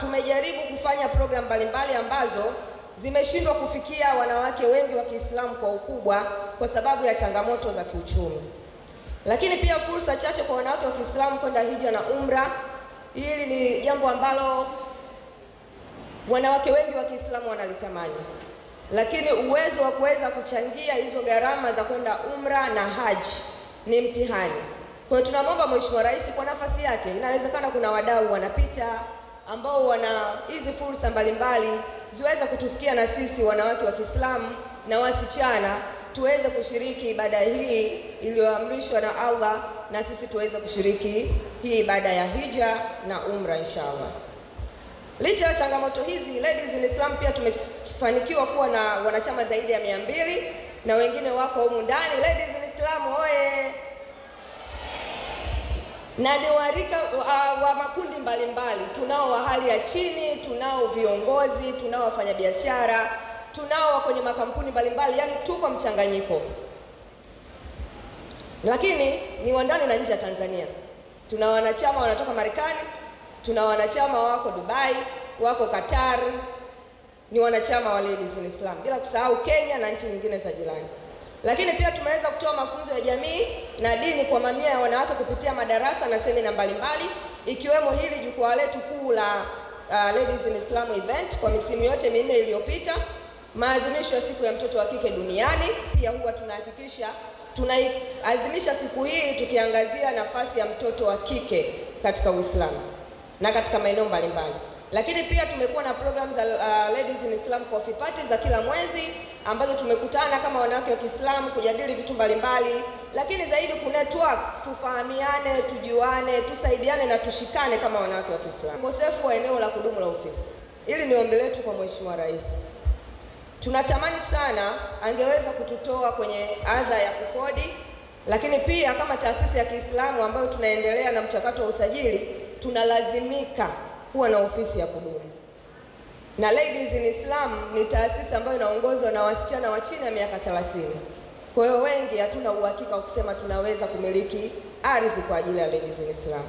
Tumejaribu kufanya programu mbalimbali ambazo zimeshindwa kufikia wanawake wengi wa Kiislamu kwa ukubwa kwa sababu ya changamoto za kiuchumi. Lakini pia fursa chache kwa wanawake wa Kiislamu kwenda hija na umra. Hili ni jambo ambalo wanawake wengi wa Kiislamu wanalitamani, lakini uwezo wa kuweza kuchangia hizo gharama za kwenda umra na haji ni mtihani. Kwa hiyo tunamwomba Mheshimiwa Rais kwa nafasi yake, inawezekana kuna wadau wanapita ambao wana hizi fursa mbalimbali ziweze kutufikia na sisi wanawake wa Kiislamu na wasichana tuweze kushiriki ibada hii iliyoamrishwa na Allah, na sisi tuweze kushiriki hii ibada ya hija na umra inshallah. Licha ya changamoto hizi, Ladies in Islam pia tumefanikiwa kuwa na wanachama zaidi ya 200 na wengine wako humu ndani. Ladies in Islam oye! Na ni warika wa makundi mbalimbali, tunao wa hali ya chini, tunao viongozi, tunao wafanyabiashara, tunao wa kwenye makampuni mbalimbali, yani tuko mchanganyiko, lakini ni wa ndani na nje ya Tanzania. Tuna wanachama wanatoka Marekani, tuna wanachama wako Dubai, wako Qatar, ni wanachama wa Ladies in Islam, bila kusahau Kenya na nchi nyingine za jirani. Lakini pia tumeweza kutoa mafunzo ya jamii na dini kwa mamia ya wanawake kupitia madarasa na semina mbalimbali, ikiwemo hili jukwaa letu kuu la Ladies in Islam event kwa misimu yote minne iliyopita, maadhimisho ya siku ya mtoto wa kike duniani. Pia huwa tunahakikisha tunaiadhimisha siku hii tukiangazia nafasi ya mtoto wa kike katika Uislamu na katika maeneo mbalimbali. Lakini pia tumekuwa na program za Ladies in Islam Coffee Party za kila mwezi ambazo tumekutana kama wanawake wa Kiislamu kujadili vitu mbalimbali, lakini zaidi ku network, tufahamiane, tujuane, tusaidiane na tushikane kama wanawake wa Kiislamu. Ukosefu wa eneo la kudumu la ofisi, hili ni ombi letu kwa Mheshimiwa Rais. Tunatamani sana angeweza kututoa kwenye adha ya kukodi, lakini pia kama taasisi ya Kiislamu ambayo tunaendelea na mchakato wa usajili, tunalazimika kuwa na ofisi ya kudumu. Na Ladies in Islam ni taasisi ambayo inaongozwa na wasichana wa chini ya miaka 30. Kwa hiyo wengi hatuna uhakika wa kusema tunaweza kumiliki ardhi kwa ajili ya Ladies in Islam.